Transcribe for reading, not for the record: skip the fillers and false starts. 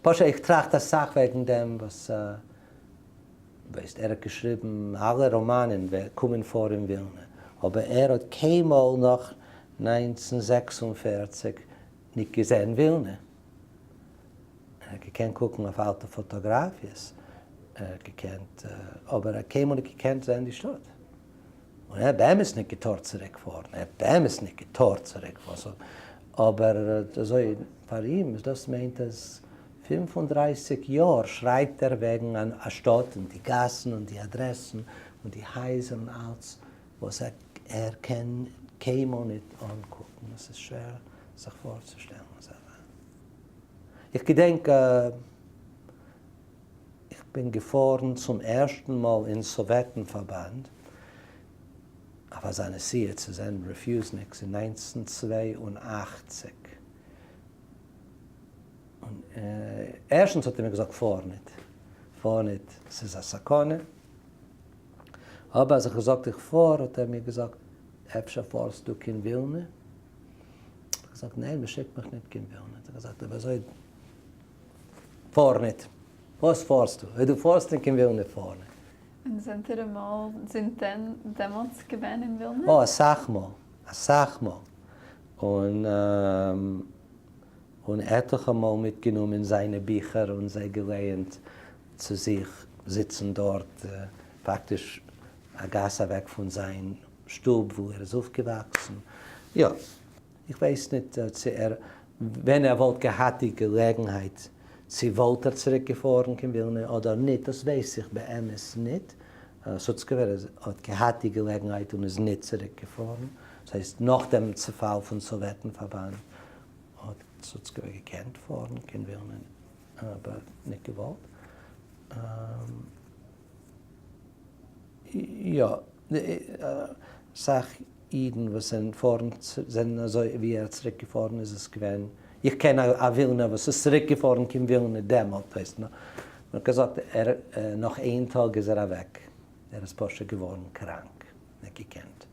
פשוט איך טראכט אסאך וועגן דעם וואס ווייסט ער האט געשריבן אלע ראמאנען קומען פאר אין ווילנע, אבער ער האט קיינמאל נאך 1946 ניט געזען ווילנע. ער האט געקענט קוקן אויף אלטע פאטאגראפיעס, ער האט געקענט, אבער ער האט קיינמאל ניט געקענט זען די שטאט. און ער האט באמת ניט געטארט צוריקפארן, ער האט באמת ניט געטארט צוריקפארן, אבער אזוי פאר אים איז דאס מיינט אז 35 יאר שרייבט ער וועגן א שטאט און די גאסן און די אדרעסן און די הייזער און אלץ וואס ער קען קיינמאל ניט אנקוקן, עס איז שווער זיך פארצושטעלן אזא זאך. איך געדענק איך בין געפארן צום ערשטן מאל אין סאוועטן-פארבאנד אויף אזא נסיעה צו זען רעפיוזניקס אין 1982, און ערשטנס האט ער מיר געזאגט פאר ניט, פאר ניט, ס'איז א סכנה, אבער אז איך האב געזאגט איך פאר האט ער מיר געזאגט אפשר פארסטו קיין ווילנע? האב איך געזאגט ניין, מ'שיקט מיך ניט קיין ווילנע, האט ער געזאגט אויב אזוי פאר ניט. וואס פארסטו? אויב דו פארסט ניט קיין ווילנע, פאר ניט. און זענט איר אמאל זינט דען דעמאלטס געווען אין ווילנע? או, אסאך מאל. אסאך מאל. און און עטליכע מאל מיטגענומען זיינע ביכער און זיי געלייענט צו זיך זיצן דארט, פאקטיש א גאס אוועק פון זיין שטוב וואו ער איז אויפגעוואקסן. יא. איך ווייס ניט צו ער, ווען ער וואלט געהאט די געלעגנהייט, צו וואלט ער צוריק געפארן קיין ווילנע אדער ניט, דאס ווייס איך באמת ניט. סוצקעווער האט געהאט די געלעגנהייט און איז ניט צוריק געפארן. דאס הייסט, נאך דעם צעפאל פון סאוועטן-פארבאנד האט סוצקעווער געקענט פארן קיין ווילנע, אבער ניט געוואלט. יא, אסאך אידן וואס זענען פארן זענען אזוי ווי ער צוריק געפארן איז עס געווען, איך קען א ווילנער וואס איז צוריק געפארן קיין ווילנע דעמאלט ווייסט מען האט געזאגט ער נאך איין טאג איז ער אוועק ער איז פשוט געווארן קראנק ניט געקענט.